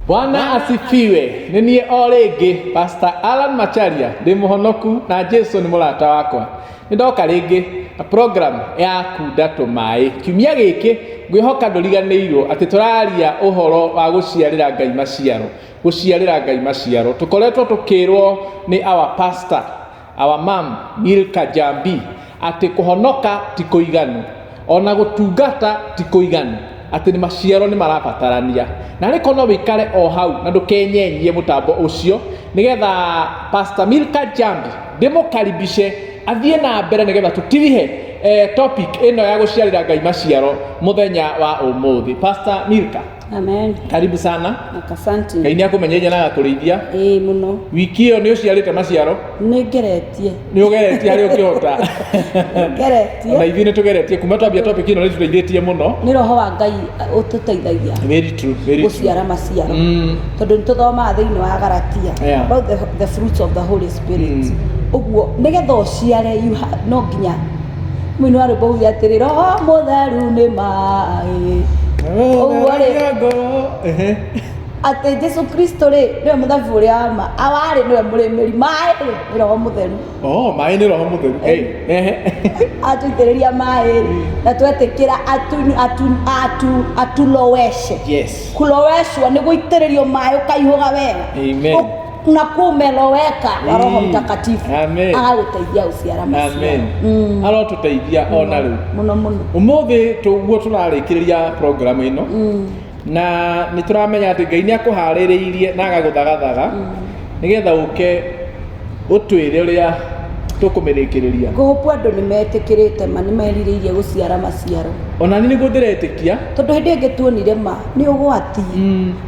Bwana asifiwe. Nĩ niĩ o rĩngĩ Pastor Alan Macharia, ndĩ mũhonoku na Jesu nĩ mũrata wakwa. Nĩ ndoka rĩngĩ na program ya kunda tũmaĩ. Kiumia gĩkĩ ngwĩhoka ndũriganĩirwo atĩ tũraria ũhoro wa gũciarĩra Ngai maciaro. Gũciarĩra Ngai maciaro. Tũkoretwo tũkĩrwo nĩ our pastor, our mom, Milka Jambi, atĩ kũhonoka ti kũiganu, ona gũtungata ti kũiganu, atĩ nĩ maciaro nĩ marabatarania. Na arĩ no wĩikare o hau na ndũkenyenyie mũtambo ũcio, nĩgetha Pastor Milka Jambi ndĩmũkaribishe athiĩ na mbere nĩgetha tũtirihe topic ĩno ya gũciarĩra Ngai maciaro mũthenya wa ũmũthĩ. Pastor Milka, Amen. karibu sana. Asante. Ngai nĩ akũmenyeria na agakũrĩithia. Ĩĩ mũno. Wiki ĩyo nĩ ũciarĩte maciaro? Nĩ ngeretie. Nĩ ũgeretie harĩa ũngĩhota. Ngeretie. Ona ithuĩ nĩ tũgeretie kuma twambia topic ĩno, nĩ tũteithĩtie mũno. Nĩ roho wa Ngai ũtũteithagia Very true, very true. gũciara maciaro. Tondũ nĩ tũthomaga thĩinĩ wa Galatia about the fruits of the Holy Spirit. Ũguo nĩgetha ũciare no nginya mũini wa rwĩmbo uge atĩrĩ, Roho Mũtheru nĩ maĩ. Ũguo rĩ, Ngoro. Atĩ Jesu Kristo rĩ, nĩwe mũthabibũ ũrĩa wa ma, awarĩ nĩwe mũrĩmĩri, maĩ rĩ nĩ Roho Mũtheru. Oh, maĩ nĩ Roho Mũtheru. Hey. Atũitĩrĩria maĩ na twetĩkĩra atuloweshe. Kuloweshwa nĩ gũitĩrĩrio maĩ ũkaihũga wega. Amen. Na kumeloweka wa Roho Mtakatifu Amen. agagũteithia gũciara maciaro. Amen. Arotũteithia ona rĩu. Mũno mũno. Ũmũthĩ tũguo tũrarĩkĩrĩria program ĩno, na nĩ tũramenya atĩ Ngai nĩ akũharĩrĩirie na agagũthagathaga nĩgetha ũke ũtwĩre ũrĩa tũkũmĩrĩkĩrĩria. Ngũhũpu andũ nĩ metĩkĩrĩte ma, nĩ merirĩirie gũciara maciaro. Ona niĩ nĩguo ndĩretĩkia. Tondũ hĩndĩ ĩngĩ tuonire ma nĩ ũgwati,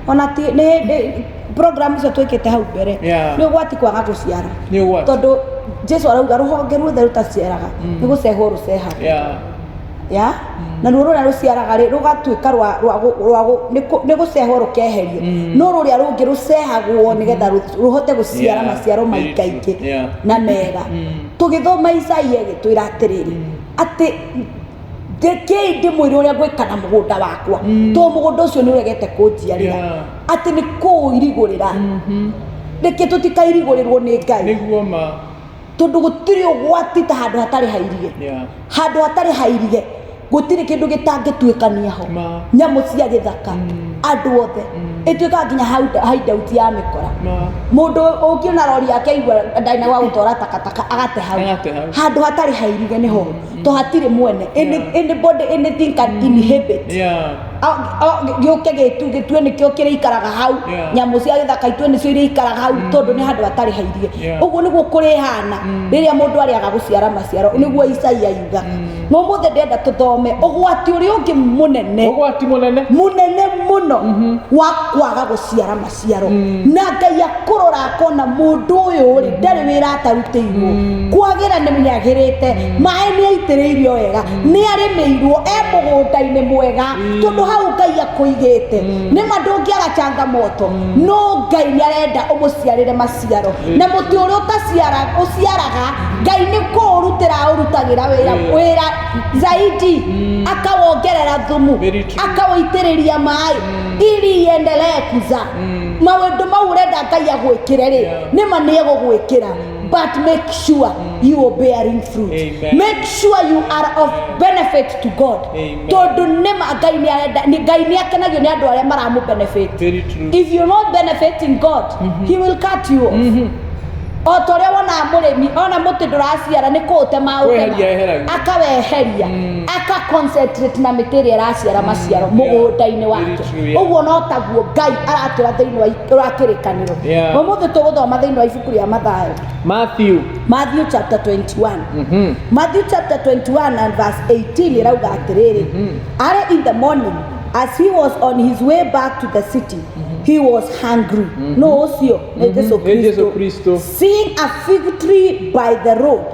ona ti nĩ hĩndĩ program icio twĩkĩte hau mbere, nĩ ũgwati kwaga gũciara. Nĩ ũgwati. Tondũ Jesu arauga rũhonge ruothe rũtaciaraga nĩ gũcehwo rũcehagwo. Ya na ruo rũrĩa rũciaraga rĩ, rũgatuĩka rwa nĩ gũcehwo rũkeherio, no rũrĩa rũngĩ rũcehagwo nĩgetha rũhote gũciara maciaro Very true. maingaingĩ na mega. Tũgĩthoma Isaia ĩgĩtwĩra atĩrĩrĩ, atĩ ndĩkĩi ndĩmwĩre ũrĩa ngwĩka na mũgũnda wakwa, tondũ mũgũnda ũcio nĩ ũregete kũnjiarĩra, atĩ nĩ kũũirigũrĩra. Reke tũtikairigũrĩrwo nĩ Ngai. Nĩguo ma. Tondũ gũtirĩ ũgwati ta handũ hatarĩ hairige. Handũ hatarĩ hairige gũtirĩ kĩndũ gĩtangĩtuĩkania ho. Ma. Nyamũ cia gĩthaka, andũ othe, ĩtuĩkaga nginya hideout ya mĩkora. Ma. Mũndũ ũngĩona rori yake aigua ndarĩ na gwa gũtwara takataka, agate hau. Agate hau. Handũ hatarĩ hairige nĩho, to hatirĩ mwene. Anybody, anything can inhibit. Gĩũke gĩtue nĩkĩo kĩrĩikaraga hau. Nyamũ cia gĩthaka itue nĩcio irĩikaraga hau, tondũ nĩ handũ hatarĩ hairige. Ũguo nĩguo kũrĩhana rĩrĩa mũndũ arĩaga gũciara maciaro, nĩguo Isaia yugaga. Na ũmũthĩ ndĩrenda tũthome ũgwati ũrĩa ũngĩ mũnene. Ũgwati mũnene. Mũnene mũno wa kwaga gũciara maciaro. Na Ngai akũrora akona mũndũ ũyũ rĩ, ndarĩ wĩra atarutĩirwo. Kwagĩra nĩ nĩagĩrĩte, maĩ nĩ aitĩrĩirio wega, nĩ arĩmĩirwo, e mũgũnda-inĩ mwega, tondũ hau Ngai akũigĩte. Nĩ ma ndũngĩaga changamoto, no Ngai nĩ arenda ũmũciarĩre maciaro. Na mũtĩ ũrĩa ũciaraga, Ngai nĩ kũũrutĩra aũrutagĩra wĩra zaidi, akawongerera thumu, Very true. akawũitĩrĩria maĩ, ili iendelee kuzaa. Maũndũ mau ũrenda Ngai agwĩkĩre rĩ, nĩ ma nĩ egũgwĩkĩra, but make sure you are bearing fruit. Amen. Make sure you are of benefit to God. Amen. Tondũ nĩ ma Ngai nĩ arenda, nĩ Ngai nĩ akenagio nĩ andũ arĩa maramũ benefit. Very true. If you're not benefiting God, he will cut you off. O ta ũrĩa wonaga mũrĩmi, ona mũtĩ ndũraciara nĩ kũũtema aũtema. Kweheria eheragia. Akaweheria. Aka concentrate na mĩtĩ ĩrĩa ĩraciara maciaro mũgũnda-inĩ Very wake. true, yeah. Ũguo no taguo Ngai aratwĩra thĩinĩ wa kĩrĩkanĩro. Ũmũthĩ tũgũthoma thĩinĩ wa ibuku rĩa Mathayo. Matthew. Matthew chapter 21. Matthew chapter 21 and verse 18 ĩrauga atĩrĩrĩ, Early in the morning, as he was on his way back to the city, he was hungry. No ũcio nĩ Jesu Nĩ Jesu Kristo. Kristo. Seeing a fig tree by the road,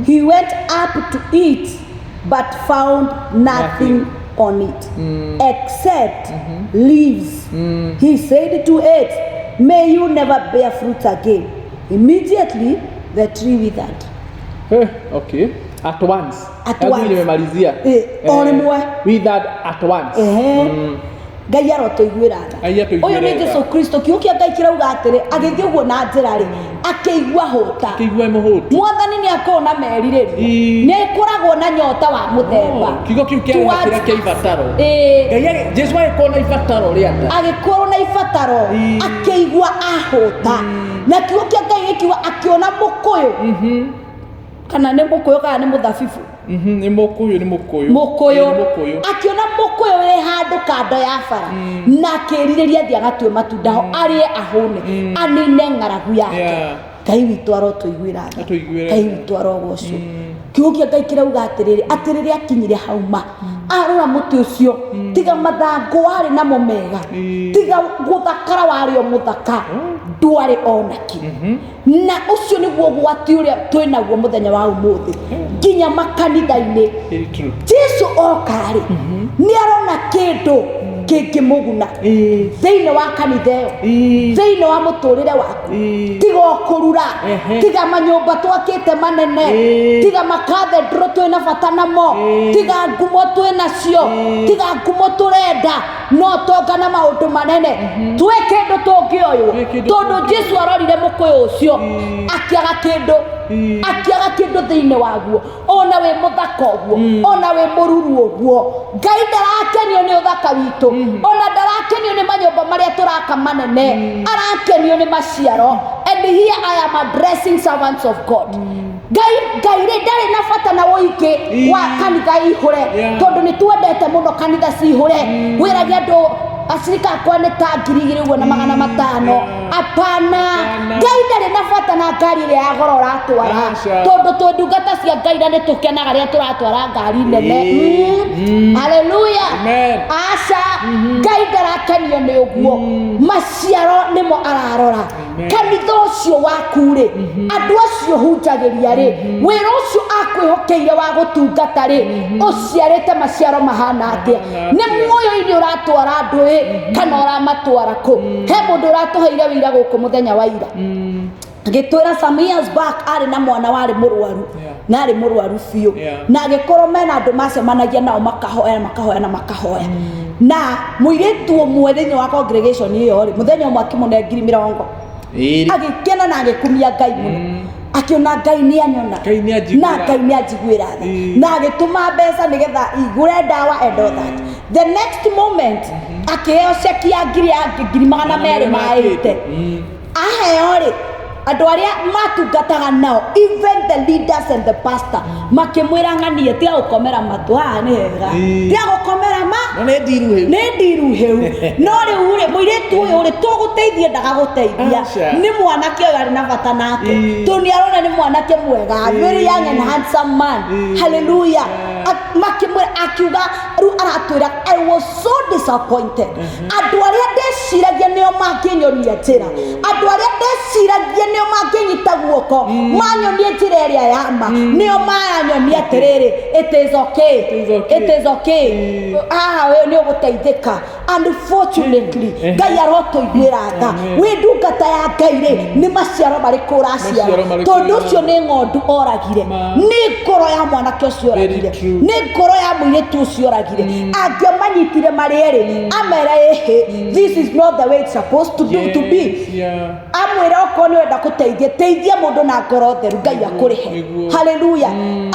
he went up to it, but found nothing Nothing. on it except leaves. He said to it, "May you never bear fruit again." Immediately the tree withered. Okay. At once. At Hebu once. nimemalizia. O rĩmwe. Withered at once. Ehe. Ngai arotũiguĩra tha. Ngai atũiguĩre Ũyũ nĩ tha. Jesu Kristo. Kiugo kĩa Ngai kĩrauga atĩrĩ, agĩthiĩ ũguo na njĩra rĩ, akĩigua hũta. Kĩigua mũhũtu. Mwathani nĩ akoragwo na merirĩria, Ii. nĩ akoragwo na nyota wa mũthemba. Oh, kiugo kĩu kĩarĩ na Towards kĩrĩa kĩa us. ibataro. Ĩĩ. Ngai Jesu agĩkorwo na ibataro rĩa nda. Agĩkorwo na ibataro. Ii. Akĩigua ahũta, na kiugo kĩa Ngai gĩkiuga akĩona mũkũyũ, kana nĩ mũkũyũ kana nĩ mũthabibũ. Nĩ mũkũyũ, nĩ mũkũyũ. Mũkũyũ. Ĩĩ, nĩ mũkũyũ. Akĩona mũkũyũ wĩ handũ kando ya bara, na akĩrirĩria athiĩ agatue matunda ho arĩe ahũne, anine ng'aragu yake. Ngai witũ arotũiguĩra tha. Atũiguĩre Ngai tha. witũ arogocwo. Kiugo kĩa Ngai kĩrauga atĩrĩrĩ, atĩ rĩrĩa akinyire hau ma arora mũtĩ ũcio, tiga mathangũ warĩ namo mega, tiga gũthakara warĩ o mũthaka, ndwarĩ onaki. Na ũcio nĩguo ũgwati ũrĩa twĩnaguo mũthenya wa ũmũthĩ nginya makanitha-inĩ. Very true. Jesu oka rĩ, nĩ arona kĩndũ kĩngĩmũguna thĩinĩ wa kanitha ĩyo, thĩinĩ wa mũtũrĩre waku. Tiga o kũrura, tiga manyũmba twakĩte manene, tiga makathedro twĩna bata namo, tiga ngumo twĩ nacio, tiga ngumo tũrenda no tonga na maũndũ manene, twĩ kĩndũ tũngĩoywo. Twĩ kĩndũ. Tondũ Jesu arorire mũkũyũ ũcio akĩaga kĩndũ, akĩaga kĩndũ thĩinĩ waguo. Ona wĩ mũthaka ũguo, ona wĩ mũruru ũguo, Ngai ndarakenio nĩ ũthaka witũ, ona ndarakenio nĩ manyũmba marĩa tũraka manene, arakenio nĩ maciaro. And here I am addressing servants of God. Ngai, Ngai rĩ, ndarĩ na bata na ũingĩ wa kanitha ihũre, tondũ nĩ twendete mũno kanitha cihũre, wĩrage andũ acirika akwa nĩ ta 2,500 ũguo na 500. Apana. Apana. Ngai ndarĩ na bata na ngari ĩrĩa ya goro ũratwara, Aca. tondũ twĩ ndungata cia Ngai na nĩ tũkenaga rĩrĩa tũratwara ngari nene. Haleluya. Amen. Aca, Ngai ndarakenio nĩ ũguo, maciaro nĩmo ararora. Amen. Kanitha ũcio waku rĩ, andũ acio hunjagĩria rĩ, wĩra ũcio akwĩhokeire wa gũtungata rĩ, ũciarĩte maciaro mahana atĩa? Mahana Nĩ atĩa? muoyo-inĩ ũratwara andũ ĩ, kana ũramatwara kũ? He mũndũ ũratũheire wĩira gũkũ mũthenya wa ira, agĩtwĩra some years back arĩ na mwana warĩ mũrwaru, na arĩ mũrwaru biũ, na agĩkorwo mena andũ macemanagia nao makahoya, makahoya na makahoya, na mũirĩtu ũmwe thĩinĩ wa congregation ĩyo rĩ, mũthenya ũmwe akĩmũne 20,000. Agĩkena na agĩkumia Ngai mũno, akĩona Ngai nĩ anyona, Ngai nĩ anjiguĩra. na Ngai nĩ anjiguĩra tha, na agĩtũma mbeca nĩgetha igũre ndawa and all that. The next moment akĩheo ceki ya 280,000. Aheo rĩ, andũ arĩa matungataga nao, even the leaders and the pastor, makĩmwĩra, ng'anie, tiga gũkomera matũ haha nĩ hega, tiga gũkomera ma No nĩ ndiru hĩu. Nĩ ndiru hĩu, no rĩu rĩ, mũirĩtu ũyũ rĩ, tũgũteithie ndagagũteithia. Aca. Nĩ mwanake ũyũ arĩ na bata nake, tondũ nĩ arona nĩ mwanake mwega, very young and handsome man. Hallelujah. Makĩmwĩra, akiuga rĩu aratwĩra, "I was so disappointed. Andũ arĩa ndeciragia nĩo mangĩnyonia njĩra, andũ arĩa ndeciragia nĩo mangĩnyita guoko manyonie njĩra ĩrĩa ya ma, nĩo maranyonia atĩrĩrĩ, it is okay. It is okay. It is okay, haha ũyũ nĩ ũgũteithĩka." Unfortunately, Ngai arotũiguĩra tha. Amen. Wĩ ndungata ya Ngai rĩ, nĩ maciaro marĩkũ ũraciara? Maciaro marĩkũ? Tondũ ũcio nĩ ng'ondu oragire, nĩ ngoro ya mwanake ũcio Very oragire, true. nĩ ngoro ya mũirĩtu ũcio oragire. Angĩamanyitire marĩ erĩ, amere, ĩhĩ, this is not the way it's supposed to do to be. Yes, yeah. Amwĩra, okorwo nĩ wenda gũteithia, teithia mũndũ na ngoro theru, Ngai akũrĩhe. Nĩguo. Haleluya.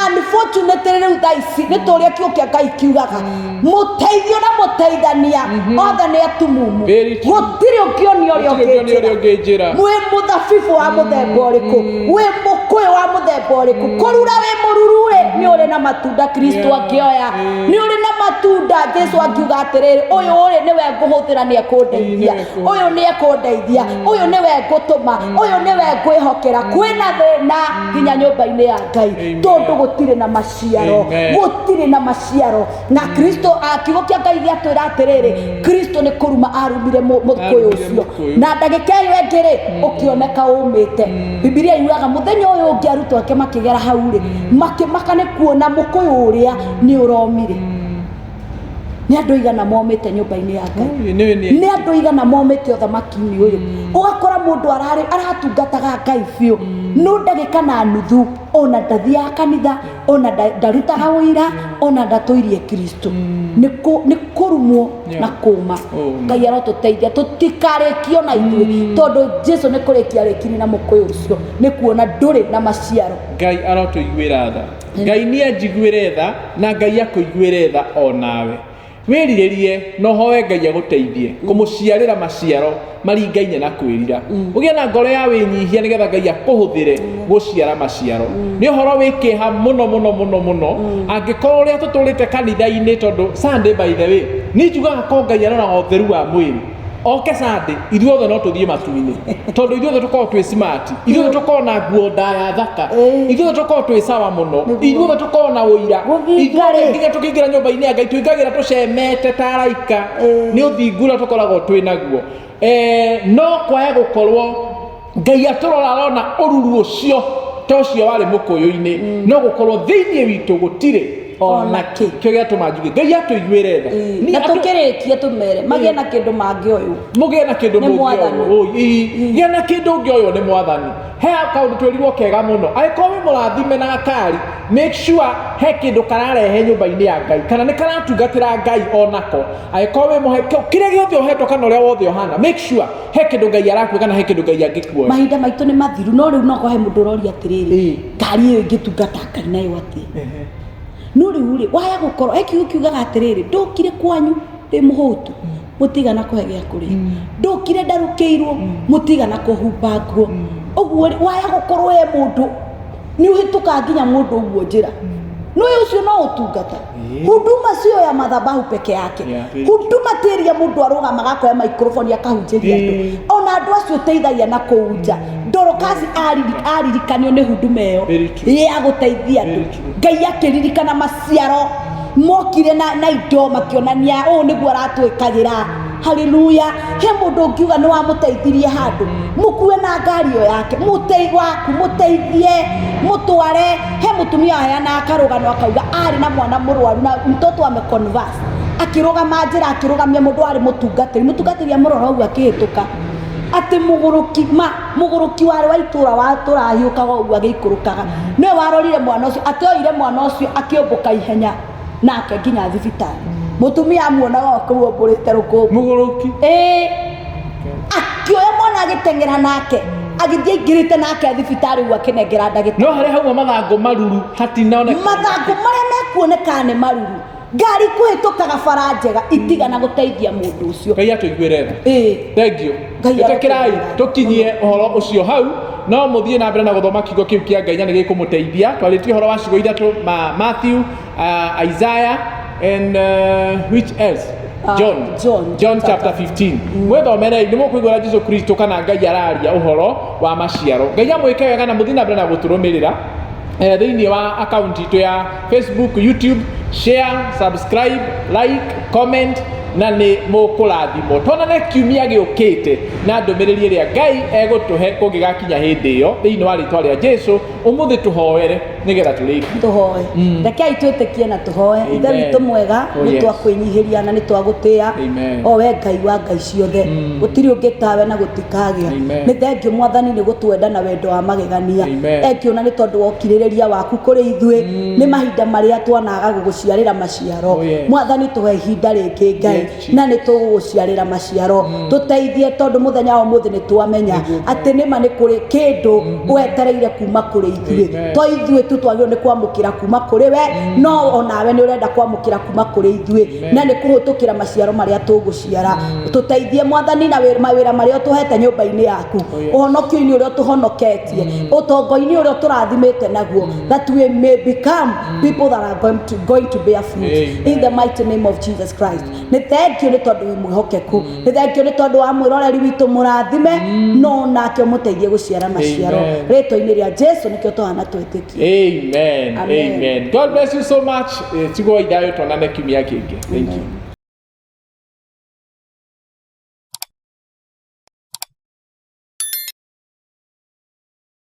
Unfortunately, rĩu thaa ici nĩ tũrĩa kiugo kĩa Ngai kiugaga, mũteithio na mũteithania othe nĩ atumumu. Very true. Gũtirĩ ũngĩonia ũrĩa Gũtirĩ ũngĩonia ũrĩa ũngĩ ũngĩ njĩra. njĩra. Wĩ mũthabibũ wa mũthemba ũrĩkũ? Wĩ mũkũyũ wa mũthemba ũrĩkũ? Kũrura wĩ mũruru rĩ, nĩ ũrĩ na matunda Kristo akĩoya? Nĩ ũrĩ na matunda Jesu akiuga atĩrĩrĩ, ũyũ rĩ, nĩwe ngũhũthĩra, nĩ ekũndeithia, Nĩwe ekũndeithia. ũyũ nĩ ekũndeithia, ũyũ nĩwe ngũtũma, ũyũ nĩwe ngwĩhokera. Kwĩna thĩna nginya nyũmba-inĩ ya Ngai, Amen. tondũ gũtirĩ na maciaro. Amen. Gũtirĩ na maciaro. Na Kristo, kiugo kĩa Ngai gĩatwĩra atĩrĩrĩ, Kristo nĩ kũruma arumire mũkũyũ Arumire ũcio, mũkũyũ. na ndagĩka ĩyo ĩngĩ rĩ, ũkĩoneka ũmĩte. Bibilia yugaga mũthenya ũyũ ũngĩ arutwo ake makĩgera hau rĩ, makĩmaka nĩ kuona mũkũyũ ũrĩa nĩ ũromire. Nĩ andũ aigana momĩte nyũmba-inĩ ya Ngai? Oi, nĩ Nĩ andũ aigana momĩte ũthamaki-inĩ ũyũ? Ũgakora mũndũ ararĩ aratungataga Ngai biũ, no ndagĩka na nuthu ona ndathiaga kanitha, ona ndarutaga ũira, ona ndatũirie Kristo. Nĩ kũrumwo na kũma. Ũma. Ngai arotũteithia tũtikarĩkio na ithuĩ, tondũ Jesu nĩ kũrĩkia arĩkirie na mũkũyũ ũcio, nĩ kuona ndũrĩ na maciaro. Ngai arotũiguĩra tha. Ngai nĩ anjiguĩre tha na Ngai akũiguĩre tha onawe. Wĩrirĩrie na ũhoe Ngai agũteithie kũmũciarĩra maciaro maringaine na kwĩrira. Ũgĩe na ngoro ya wĩnyihia nĩgetha Ngai akũhũthĩre gũciara maciaro. Nĩ ũhoro wĩ kĩeha mũno mũno mũno mũno angĩkorwo ũrĩa tũtũrĩte kanitha-inĩ, tondũ Sunday, by the way, niĩ njugaga ko Ngai aroraga ũtheru wa mwĩrĩ, oke Sunday ithuothe no tũthiĩ matu-inĩ, tondũ ithuothe tũkorwo twĩ smart, ithuothe tũkorwo na nguo ndaya thaka, ithuothe tũkorwo twĩ sawa mũno, ithuothe tũkorwo na ũira. Gũthinga Ithuothe rĩ. nginya tũkĩingĩra nyũmba-inĩ ya Ngai tũingagĩra tũcemete ta araika nĩ ũthingu ũrĩa tũkoragwo twĩ naguo. No kwaya gũkorwo Ngai atũrora arona ũruru ũcio ta ũcio warĩ mũkũyũ-inĩ, no gũkorwo thĩinĩ witũ gũtirĩ ona kĩ. Kĩo gĩatũma njuge Ngai atũiguĩre tha. Niĩ Na tũkĩrĩkie tũmere magĩe na kĩndũ mangĩoywo mũgĩe na kĩndũ Nĩ Mwathani. mũngĩoywo. Ii, gĩa na kĩndũ ũngĩoywo nĩ Mwathani. He kaũndũ twĩrirwo kega mũno, angĩkorwo wĩ mũrathime na gakari, make sure he kĩndũ kararehe nyũmba-inĩ ya Ngai kana nĩ karatungatĩra Ngai onako. Angĩkorwo wĩ mũhe kĩrĩa gĩothe ũhetwo kana ũrĩa wothe ũhana, make sure he kĩndũ Ngai arakua kana he kĩndũ Ngai angĩkuoya. Mahinda maitũ nĩ mathiru, no rĩu no he mũndũ ũroria atĩrĩrĩ, ngari ĩyo ĩngĩtungata Ngai nayo atĩa? No rĩu rĩ, waya gũkorwo he kiugo kiugaga atĩrĩrĩ, ndokire kwanyu ndĩ mũhũtu, mũtigana kũhe gĩa kũrĩa, ndokire ndarũkĩirwo, mũtigana kũhumba nguo. Ũguo rĩ, waya gũkorwo he mũndũ nĩ ũhĩtũkaga nginya mũndũ ũguo njĩra, no ũyũ ũcio no ũtungata. Huduma sio ya madhabahu peke yake. Huduma tĩria mũndũ arũgamaga akoya microphone akahunjĩria andũ. Ona andũ acio ũteithagia na kũu nja. Dorokasi aririkanio nĩ huduma ĩyo Very true. ya gũteithia andũ. Very true. Ngai akĩririkana maciaro mokire na indo makĩonania ũũ nĩguo aratwĩkagĩra. Haleluya. He mũndũ ũngiuga nĩ wamũteithirie handũ, mũkue na ngari ĩyo yake, mũtei waku mũteithie, mũtware. He mũtumia waheanaga karũgano akauga arĩ na mwana mũrwaru na mtoto ameconverse, akĩrũgama njĩra akĩrũgamia mũndũ warĩ mũtungatĩri, mũtungatĩri amũrora ũguo akĩhĩtũka, atĩ mũgũrũki ma mũgũrũki warĩ wa itũra wa tũrahiũkaga ũguo agĩikũrũkaga, nĩwe warorire mwana ũcio, atĩ oire mwana ũcio akĩũmbũka ihenya nake nginya thibitarĩ. Mũtumia amuonaga o kũu ombũrĩte rũkũngũ. Mũgũrũki. Akĩoya mwana agĩteng'era nake, agĩthiĩ aingĩrĩte nake thibitarĩ ũguo akĩnengera ndagĩtarĩ. No harĩa hauma mathangũ maruru hatinaoneka. Mathangũ marĩa mekuoneka nĩ maruru, ngari kũhĩtũkaga bara njega itigana gũteithia mũndũ ũcio. Ngai atũiguĩre tha. Thank you. Ngai Ĩtĩkĩrai arotũiguĩra. tũkinyie ũhoro ũcio hau, no mũthiĩ na mbere na gũthoma kiugo kĩu kĩa Ngai na nĩ gĩkũmũteithia. Twarĩtie ũhoro wa ciugo ithatũ ma Matthew, Isaiah and which else? John. John. John chapter 15. Mwĩthomerei nĩ mũkũigua Jesu Kristo kana Ngai araria ũhoro wa maciaro. Ngai amwĩke wega na mũthiĩ na mbere na gũtũrũmĩrĩra thĩinĩ wa account itũ ya Facebook, YouTube, share, subscribe, like, comment na nĩ mũkũrathimwo. Tuonane kiumia gĩũkĩte na ndũmĩrĩri ĩrĩa Ngai egũtũhe kũngĩgakinya hĩndĩ ĩyo thĩinĩ wa rĩtwa rĩa Jesu. Ũmũthĩ tũhoere nĩgetha tũrĩkie. Tũhoe. Rekei twĩtĩkie na tũhoe. Ithe Amen. witũ mwega, Oh, nĩ yes. twakwĩnyihĩria na nĩ twagũtĩĩa. Amen. O we Ngai wa Ngai ciothe, gũtirĩ ũngĩ tawe na gũtikagĩa. Amen. Nĩ thengio Mwathani nĩ gũtwenda na wendo wa magegania. Amen. Thengio na nĩ tondũ wa ũkirĩrĩria waku kũrĩ ithuĩ, nĩ mahinda marĩa twanaga gũgũciarĩra maciaro. Oh, yes. Mwathani tũhe ihinda rĩngĩ Ngai, Yes, Jesus. na nĩ tũgũgũciarĩra maciaro. Tũteithie tondũ mũthenya wa ũmũthĩ nĩ twamenya atĩ nĩma nĩ kũrĩ kĩndũ wetereire kuma kũrĩ ithuĩ. Amen. To ithuĩ tu twagĩrĩirwo nĩ kwamũkĩra kuma kũrĩ we, no onawe nĩ ũrenda kwamũkĩra kuma kũrĩ ithuĩ, Amen. na nĩ kũhĩtũkĩra maciaro marĩa tũgũciara. Tũteithie Mwathani na mawĩra marĩa ũtũhete nyũmba-inĩ yaku, Oh, yes. ũhonokio-inĩ ũrĩa ũtũhonoketie, ũtongo-inĩ ũrĩa ũtũrathimĩte naguo, that we may become people that are going to bear fruit. Amen. In the mighty name of Jesus Christ. Nĩ thengio nĩ tondũ wĩ mwĩhokeku, nĩ thengio nĩ tondũ wa mwĩroreri witũ mũrathime, no nake ũmũteithie gũciara maciaro. Amen. Rĩtwa-inĩ rĩa Jesu nĩkĩo tũhana twĩtĩkie. Amen. Amen. Amen. God bless you so much. Tigwo ithayo tuonane kiumia kĩngĩ. Thank you.